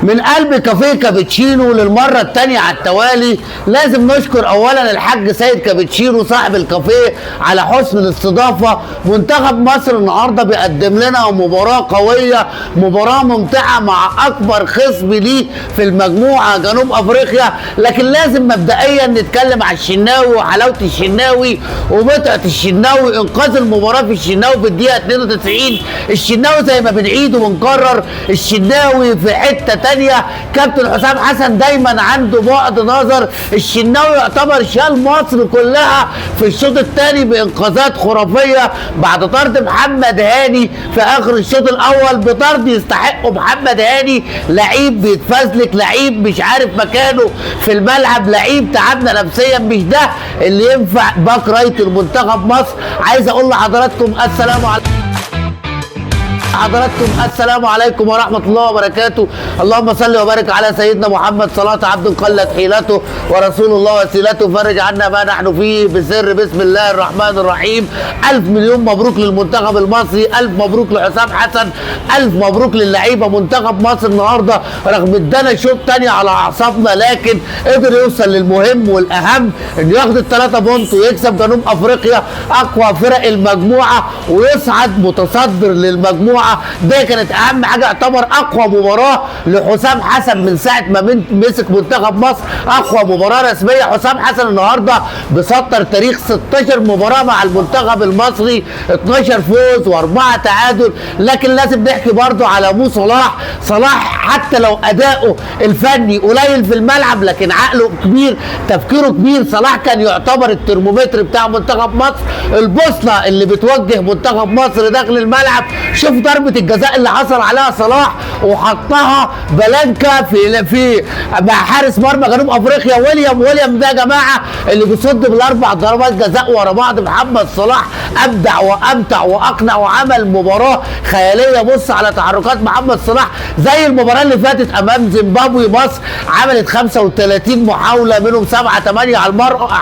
من قلب كافيه كابتشينو للمرة الثانية على التوالي. لازم نشكر اولا الحاج سيد كابتشينو صاحب الكافيه على حسن الاستضافة. منتخب مصر النهارده بيقدم لنا مباراة قوية، مباراة ممتعة مع اكبر خصم ليه في المجموعة جنوب افريقيا. لكن لازم مبدئيا نتكلم على الشناوي وحلاوة الشناوي ومتعة الشناوي، انقاذ المباراة في الشناوي في الدقيقة 92. الشناوي زي ما بنعيد وبنكرر، الشناوي في حتة تانية. كابتن حسام حسن دايما عنده بعد نظر. الشناوي يعتبر شال مصر كلها في الشوط الثاني بانقاذات خرافية بعد طرد محمد هاني في اخر الشوط الاول، بطرد يستحقه محمد هاني. لعيب بيتفزلك، لعيب مش عارف مكانه في الملعب، لعيب تعبنا نفسيا، مش ده اللي ينفع back right المنتخب مصر. عايز اقول لحضراتكم السلام عليكم. حضراتكم السلام عليكم ورحمة الله وبركاته. اللهم صل وبارك على سيدنا محمد، صلاة عبد قلت حيلته ورسول الله وسيلته، فرج عنا ما نحن فيه بسر. بسم الله الرحمن الرحيم. ألف مليون مبروك للمنتخب المصري، ألف مبروك لحسام حسن، ألف مبروك للعيبة. منتخب مصر النهاردة رغم ادانا شوط تاني على أعصابنا، لكن قدر يوصل للمهم والأهم، إنه ياخد الثلاثة بونت ويكسب جنوب أفريقيا أقوى فرق المجموعة ويصعد متصدر للمجموعة. ده كانت اهم حاجة، يعتبر اقوى مباراة لحسام حسن من ساعة ما مسك منتخب مصر، اقوى مباراة رسمية. حسام حسن النهارده بسطر تاريخ 16 مباراة مع المنتخب المصري، 12 فوز واربعة تعادل. لكن لازم نحكي برضو على مو صلاح. صلاح حتى لو اداؤه الفني قليل في الملعب، لكن عقله كبير، تفكيره كبير. صلاح كان يعتبر الترمومتر بتاع منتخب مصر، البوصلة اللي بتوجه منتخب مصر داخل الملعب. شوف ضربة الجزاء اللي حصل عليها صلاح وحطها بلانكا في مع حارس مرمى جنوب افريقيا ويليام ده يا جماعة اللي بيصد بالاربع ضربات جزاء ورا بعض. محمد صلاح ابدع وامتع واقنع وعمل مباراة خيالية. بص على تحركات محمد صلاح زي المباراة اللي فاتت امام زيمبابوي، مصر عملت 35 محاولة منهم 7 8 على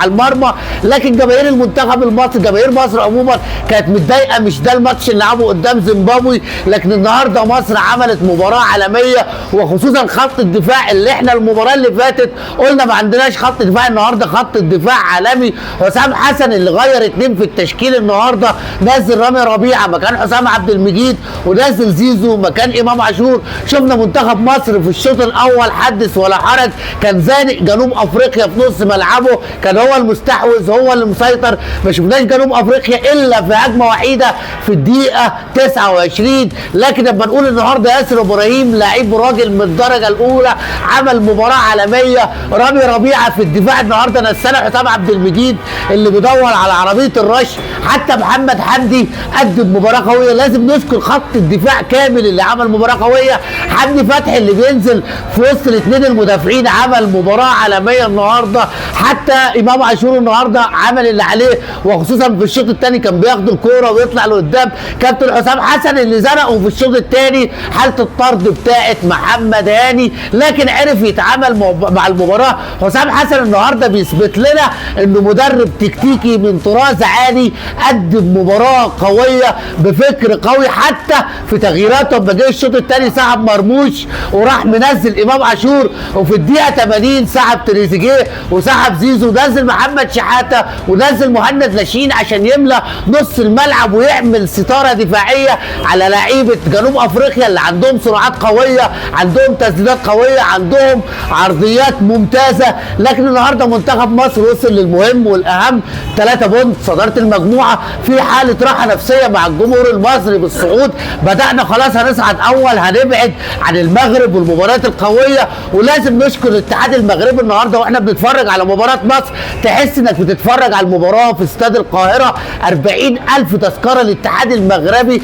المرمى. لكن جماهير المنتخب المصري، جماهير مصر عموما كانت متضايقة، مش ده الماتش اللي لعبه قدام زيمبابوي. لكن النهارده مصر عملت مباراة عالمية، وخصوصا خط الدفاع اللي احنا المباراة اللي فاتت قلنا ما عندناش خط دفاع، النهارده خط الدفاع عالمي. حسام حسن اللي غير اتنين في التشكيل النهارده، نزل رامي ربيعة مكان حسام عبد المجيد، ونزل زيزو مكان امام عاشور. شفنا منتخب مصر في الشوط الاول حدث ولا حرج، كان زانق جنوب افريقيا في نص ملعبه، كان هو المستحوذ هو اللي مسيطر. ما شفناش جنوب افريقيا الا في هجمة وحيده في الدقيقة 29. لكن لما نقول النهارده ياسر ابراهيم لعيب راجل من الدرجة الاولى، عمل مباراة عالمية. رامي ربيعة في الدفاع النهارده نسانا حسام عبد المجيد اللي بيدور على عربية الرش. حتى محمد حمدي قدم مباراة قوية. لازم نذكر خط الدفاع كامل اللي عمل مباراة قوية. حمدي فتحي اللي بينزل في وسط الاثنين المدافعين عمل مباراة عالمية النهارده. حتى امام عاشور النهارده عمل اللي عليه، وخصوصا في الشوط الثاني كان بياخد الكورة ويطلع لقدام. كابتن حسام حسن اللي زنقه في الشوط الثاني حاله الطرد بتاعه محمد هاني، لكن عرف يتعامل مع المباراة. حسام حسن النهارده بيثبت لنا انه مدرب تكتيكي من طراز عالي، قدم مباراة قوية بفكر قوي حتى في تغييراته. لما جه الشوط الثاني سحب مرموش وراح منزل امام عاشور، وفي الدقيقة 80 سحب تريزيجيه وسحب زيزو ونزل محمد شحاته ونزل مهند لاشين عشان يملى نص الملعب ويعمل ستارة دفاعية على لعيبة جنوب افريقيا اللي عندهم سرعات قوية، عندهم تسديدات قوية، عندهم عرضيات ممتازة. لكن النهارده منتخب مصر وصل للمهم والاهم، 3 بونت صدارة المجموعة، في حاله راحة نفسية مع الجمهور المصري بالصعود. بدانا خلاص هنصعد اول، هنبعد عن المغرب والمباريات القوية. ولازم نشكر الاتحاد المغربي النهارده واحنا بنتفرج على مباراة مصر، تحس انك بتتفرج على المباراة في استاد القاهرة. 40,000 تذكره للاتحاد المغربي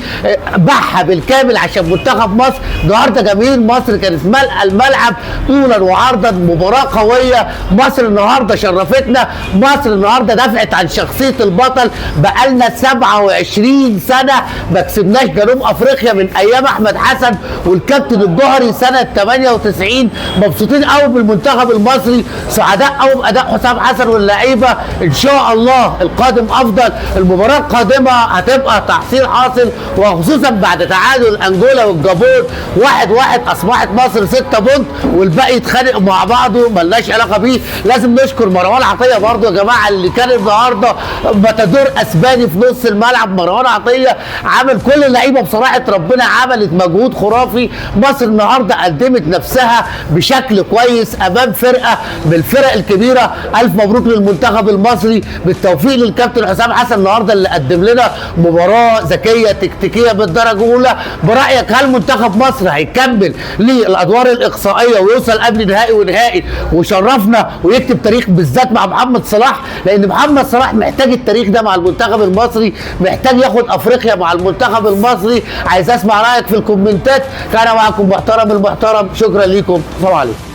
باعها بالكامل عشان منتخب مصر. النهارده جماهير مصر كانت مالئه الملعب طولا وعرضا، مباراة قوية. مصر النهارده شرفتنا، مصر النهارده دافعت عن شخصية البطل. بقالنا 27 سنة ما كسبناش جنوب افريقيا من ايام احمد حسن والكابتن الجوهري سنة 98. مبسوطين قوي بالمنتخب المصري، سعداء قوي باداء حسام حسن واللعيبة. ان شاء الله القادم افضل، المباراة القادمة هتبقى تحصيل حاصل، وخصوصا بعد تعادل انجولا والجابون. 1-1. اصبحت مصر 6 point والباقي يتخانق مع بعضه ملناش علاقة بيه. لازم نشكر مروان عطية برضو يا جماعة اللي كان النهارده متادور اسباني في نص الملعب. مروان عطية عمل كل اللعيبة بصراحة ربنا عملت مجهود خرافي. مصر النهارده قدمت نفسها بشكل كويس امام فرقه بالفرق الكبيرة. الف مبروك للمنتخب المصري، بالتوفيق للكابتن حسام حسن النهارده اللي قدم لنا مباراة ذكية تكتيكية بالدرجة الاولى. برايك هل منتخب مصر هيكمل للادوار الاقصائية ويوصل قبل نهائي ونهائي وشرفنا ويكتب تاريخ بالذات مع محمد صلاح؟ لان محمد صلاح محتاج التاريخ ده مع المنتخب المصري، محتاج ياخد افريقيا مع المنتخب المصري. عايز اسمع رايك في الكومنتات. كان معكم محترم المحترم، شكرا لكم، السلام عليكم.